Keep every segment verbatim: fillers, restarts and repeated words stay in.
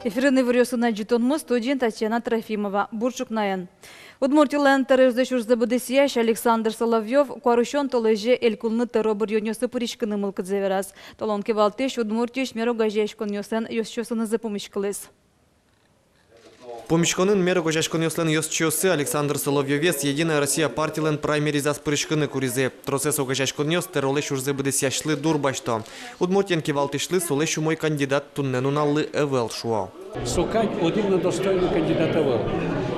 Эфирын иворъёсын адӟытонмы, студиын Татьяна Трофимова. Бур ӵукнаен. Удмуртилэн тӧроезлэсь ужзэ быдэсъясь Александр Соловьёв куарусён толэзе элькунлы тӧро быръёнъёсы пыриськыны мылкыдзэ вераз. Толон кивалтӥсь Удмуртиысь мер огазеяськонъёслэн ёзчиосынызы пумиськылӥз. Пумиськонын мер огазеяськонъёслэн ёзчиосы Александр Соловьёвез «Единая Россия» партилэн праймеризаз пыриськыны куризы. Тросэз огазеяськонъёс тӧролэсь ужзэ быдэсъясьлы дурбасьто. Удмуртиен кивалтӥсьлы солэсь умой кандидат туннэ нуналлы ӧвӧл, шуо. Со кадь одӥг но достойный кандидат ӧвӧл.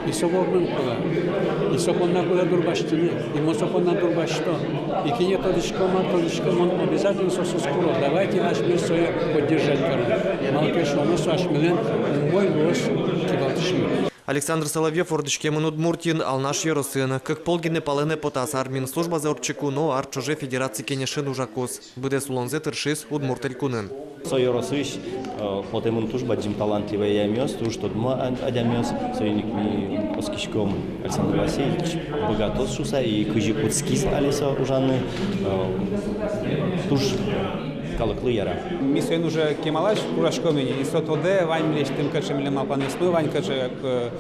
И со вормыны кулэ, и со понна кулэ дурбасьтыны, и мон со понна дурбасьто. И кинэ тодӥсько-а, мар, тодӥсько, мон обязательно соосыз куро. Давайте асьмеос сое поддержать каром. Малы ке шуоно, со асьмелэн умой луоз кивалтӥсьмы. Александр Соловьёв вордӥськемын Удмуртиын, Алнаш ёросын. Кык пол гинэ палэнэ потаз: армиын службазэ ортчыку но ар ӵоже Федераци Кенешын ужакуз. Быдэс улонзэ тыршиз Удмурт Элькунын. Со ёросысь, э, потэмын туж бадӟым талантливой адямиос, туж тодмо а-, адямиос. Соин ик ми оскиськом, Александр Васильевич быгатоз шуыса, и кызьы кутскиз али со ужаны, э, туж калыклы яра. Ми соин уже кемалась ужаськом ини, и со тодэ вань милесьтым, кыӵе милям малпанъёсмы вань, кыӵе, э,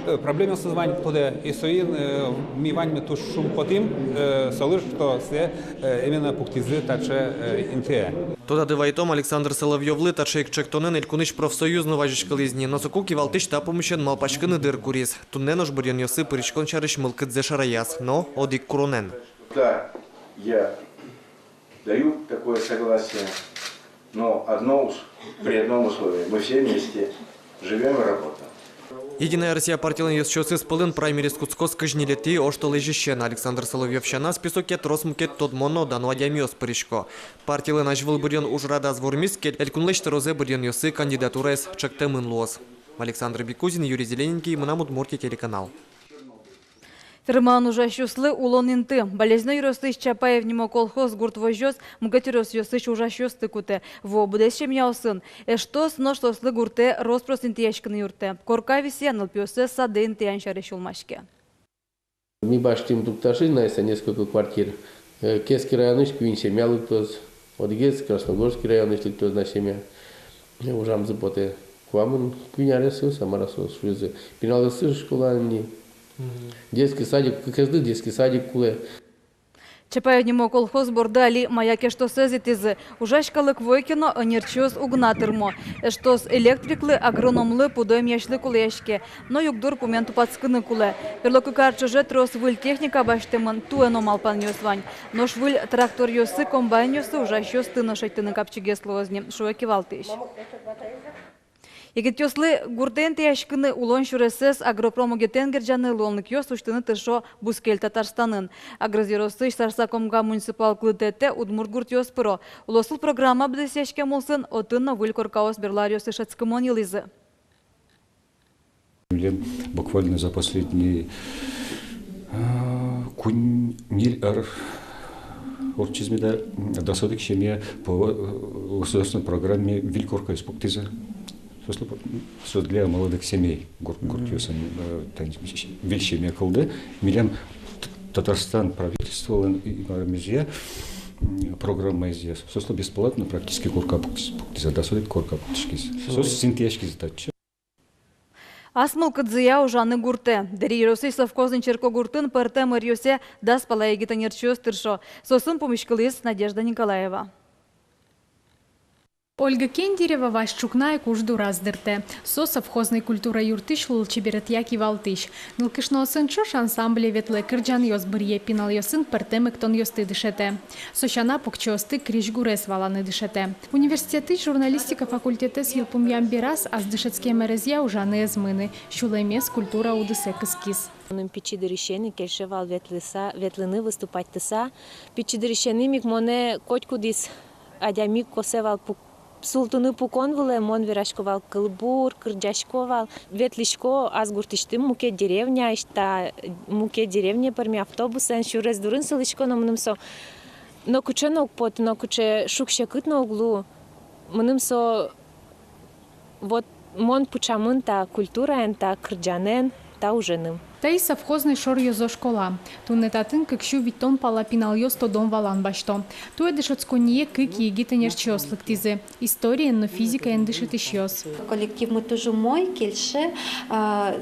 э, проблемаосыз вань тодэ, и соин, э, ми ваньмы туж шумпотӥм, э, солы, что сое, э, именно пуктӥзы таӵе, э, интые. Тодады вайытом, Александр Соловьёвлы таӵе ик ӵектонэн элькунысь профсоюз но вазиськылӥз ни, но соку кивалтӥсь та пумысен малпаськыны дыр куриз. Туннэ нош быръёнъёсы пыриськон сярысь мылкыдзэ шараяз, но одӥг куронэн. Да, я даю такое согласие, но одно ус-, при одном условии. Мы все вместе живём и работаем. «Единая Россия» партилэн ёзчиосыз пӧлын праймериз кутскоз кызь ньылетӥ оштолэзьысен. Александр Соловьёв сяна, списоке трос мукет тодмо но дано адямиос пырисько. Партилэн азьвыл быръён ужрадаз вормиз ке, элькунлэсь тӧрозэ быръёнъёсы кандидатураез ӵектэмын луоз. Александр Бекузин, Юрий Зелененький, «Мынам Удмуртие» телеканал. Фермаын ужасьёслы улон инты. Балезино ёросысь Чапаев нимо колхоз гурт возёс мукет ёросъёсысь ужасьёсты кутэ. Вуо быдэс семьяосын. Эштос нош соослы гуртэ рос-прос интыяськыны юрттэ. Корка висъя, нылпиоссэс садэ интыян сярысь сюлмаське. Ми басьтӥм Тукташысь на, если несколько квартир. Э, Кески районысь куинь семья лыктоз, одӥгез Красногорский районысь лыктоз на семья. Э, ужамзы потэ. Куамын куинь аресъёс-а, мар-а соос шуизы. Пиналъёссы школаын ни. Мгм. Детский садик, кыкезлы детский садик кулэ. Чапаев нимо колхоз борды али «Маяк» эштосэз итӥзы. Ужась калык вуэ ке но, ӧнерчиос уг на тырмо. Эштос электриклы, агрономлы, пудо эмъясьлы кулэяське. Но югдур пумен тупатскыны кулэ. Берло кык ар ӵоже трос выль техника басьтэмын, туэ но малпанъёс вань. Нош выль тракторъёсы, комбайнъёсы ужасьёсты но шедьтыны капчигес луоз ни, шуэ кивалтӥсь. Егитъёслы гуртэ интыяськыны, улон сюресэз агропром огетэн герӟаны луонлыкъёс усьтыны тыршо бускель Татарстанын. Агрыз ёросысь Сарсак-Омга муниципал кылдытэтэ удмурт гуртъёс пыро. Улосвыл программа быдэсъяськем улсын отын но выль коркаос берло аръёсы шӧдскымон йылӥзы. Милем буквально за последний, а, куинь-ньыль ар ортчиз меда, дас одӥг семья по, э, государственной программе выль коркаос пуктӥзы. Соослы по-, со для молодых семей гур-, гуртъёсын, э, тани выль семья кылдэ. Милем Т-, Татарстан правительстволэн и-, и мармезъя, м, программаезъя. Соослы бесплатно практически корка пуктӥз-, пуктӥзы, дас одӥг корка пуктӥськиз. Соос интыяськизы татчы. Ас мылкыдзыя ужаны гуртэ. Дэри ёросысь Совхозный черкогуртын пӧртэм ӧръёсэ дас пала егит ӧнерчиос тыршо. Соосын пумиськылӥз Надежда Николаева. Ольга Кендирева вазь ӵукна ик уж дураз дыртэ. Со совхозной культура юртысь лулчеберетъя кивалтӥсь. Нылкышноосын ӵош ансамбле ветлэ, кырӟанъёс быръе, пиналъёсын пӧртэм эктонъёсты дышетэ. Со сяна покчиосты крезьгурез валаны дышетэ. Университетысь журналистика факультетэз йылпумъям бераз ас дышетскем ӧрезъя ужаны ӧз мыны, сюлэмез культура удысэ кыскиз. Мыным пичи дырысеным кельше вал ветлыса, ветлыны, выступатьтыса. Пичи дырысеным ик монэ котькудӥз адями косэ вал пук-, султыны пукон вылэ, мон верасько вал кылбур, кырӟасько вал. Ветлӥсько ас гуртысьтым мукет деревняысь, та мукет деревняе пӧрме автобусэн, сюрес дурын сылӥсько но, мыным со нокыӵе но уг поты, нокыӵе шуг-секыт но уг лу. Мыным со, вот, мон пыӵамын та культураен, та кырӟанэн, та уженым. Таиз совхозной шор ёзо школа. Туннэ татын кык сю витьтон пала пиналъёс тодон-валан басьто. Туэ дышетсконние кык егит ӧнерчиос лыктӥзы: историен но физикаен дышетӥсьёс. Коллективмы туж умой, кельше, а,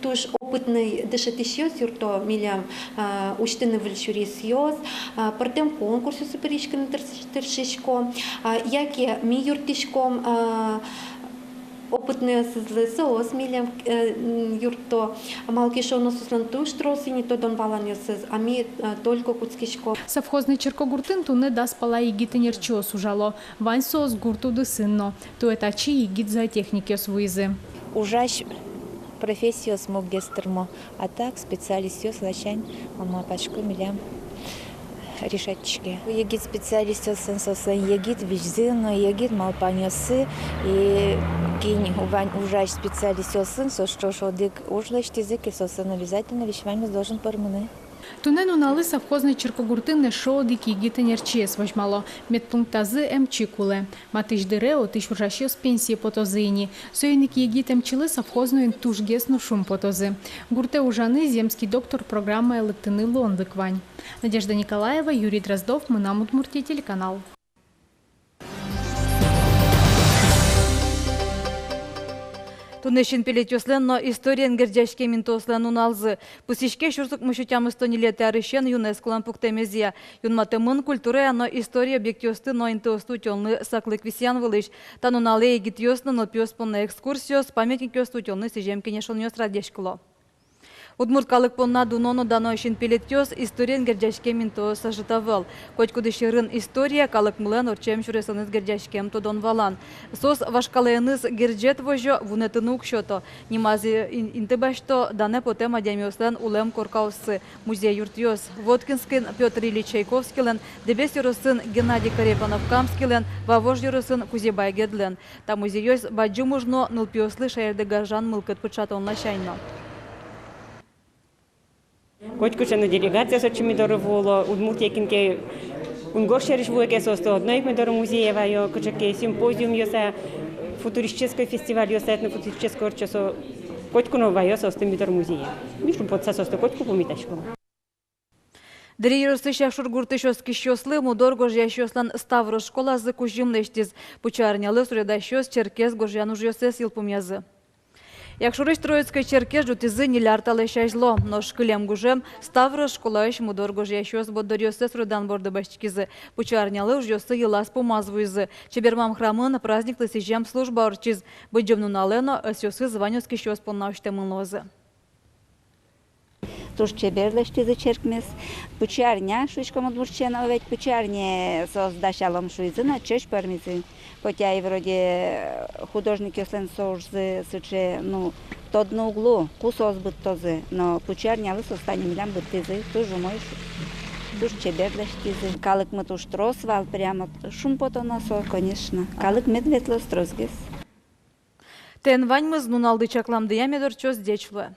туж опытной дышетӥсьёс юртто милям, а, усьтыны выль сюресъёс, а, пӧртэм конкурсъёсы пыриськыны тырш-, тыршиськом, а, яке ми юрттӥськом, а, опытнойёсызлы, соос милям, э, м, юртто. Малы ке шуоно, соослэн туж трос ини тодон-валанъёсыз, а ми, э, только кутскиськом. Совхозной черкогуртын туннэ дас пала егит ӧнерчиос ужало. Вань соос гурт удысын но. Туэ татчы егит зоотехникъёс вуизы. Ужась профессиос муггес тырмо, а так специалистъёс ласянь, мон малпасько, милям решатьтӥське. Егит специалистъёслэн, соослэн егит визьзы но егит малпанъёссы, и кин вань ужась специалистъёслэн, соос ӵош одӥг уж лэсьтӥзы ке, соослэн обязательно весь ваньмыз должен пӧрмыны. Туннэ нуналлы совхозной черкогуртын эшшо одӥг егит ӧнерчиез возьмало. Медпунктазы эмчи кулэ. Матысь дыре отысь ужасьёс пенсие потозы ини. Соин ик егит эмчилы совхозноын тужгес но шумпотозы. Гуртэ ужаны «Земский доктор» программае лыктыны луонлык вань. Надежда Николаева, Юрий Дроздов, «Мынам Удмуртие» телеканал. Туннэ синпелетъёслэн но историен герӟаськем интыослэн нуналзы. Пусйиське сюрс укмыссю тямыстон ньылетӥ арысен ЮНЕСКО-лэн пуктэмезъя. Юнматэмын культурая но история объектъёсты но интыосты утёнлы саклык висъян вылысь. Та нуналэ егитъёс но нылпиос понна экскурсиос, памятникъёсты утёнлы сӥзем кенешонъёс радъяськыло. Удмурт калык понна дуно но дано синпелетъёс, историен герӟаськем интыос ӧжыт ӧвӧл. Котькудӥз сьӧрын история, калыкмылэн ортчем сюресэныз герӟаськем тодон-валан. Соос вашкалаеныз герӟет возё, вунэтыны уг сёто. Нимаз ин-, инты басьто данэ потэм адямиослэн улэм коркаоссы, музей юртъёс. Воткинскын Пётр Ильич Чайковскийлэн, Дэбес ёросын Геннадий Корепанов-Камскийлэн, Вавож ёросын Кузебай Гердлэн. Та музейёс бадӟым уж но нылпиослы шаерды гажан мылкыд пыӵатон ласянь но. Котькыӵе но делегация со отчы ми доры вуыло, Удмуртие кин ке кунгож сьӧрысь вуэ ке, соосты одно ик ми доры музее ваё, кыӵе ке симпозиумъёс-а, футуристической фестивальёс-а, этнофутуристической ортчо, со котьку но ваё соосты ми доры музее. Ми шумпотыса соосты котьку пумитаськом. Дэри ёросысь Якшур гуртысь оскисьёслы мудор гожъясьёслэн «Ставрос» школазы кузьым лэсьтӥз. Пучы арнялы суредасьёс черкез гожъян ужъёссэс йылпумъязы. Якшурысь Троицкой черкез ӝутӥзы ньыль ар талэсь азьло. Нош кылем гужем «Ставрос» школаысь мудор гожъясьёс борддоръёссэс суредан борды басьтӥськизы. Пучы арнялы ужъёссы йылаз-пумаз вуизы. Чебермам храмын праздниклы сӥзем служба ортчиз. Быдӟым нуналэ но ӧсъёсыз вань оскисьёс понна усьтэмын луозы. Туж чебер лэсьтӥзы черкмес. Пучы арня шуиськом удмуртче но ведь, пучы арне соос дасялом шуизы но, ӵӧсь пӧрмизы. Хотя и вроде художникъёслэн со ужзы сыӵе, ну, тодны уг лу, ку соос быдтозы, но пучы арнялы соос тани милям быдтӥзы. Туж умой, шу-, туж чебер лэсьтӥзы. Калыкмы туж трос вал, прямо шумпотоно со, конечно. Калык мед ветлоз тросгес. Тӥни ваньмыз, нуналды чакламдыя мед ортчоз. Ӟеч луэ.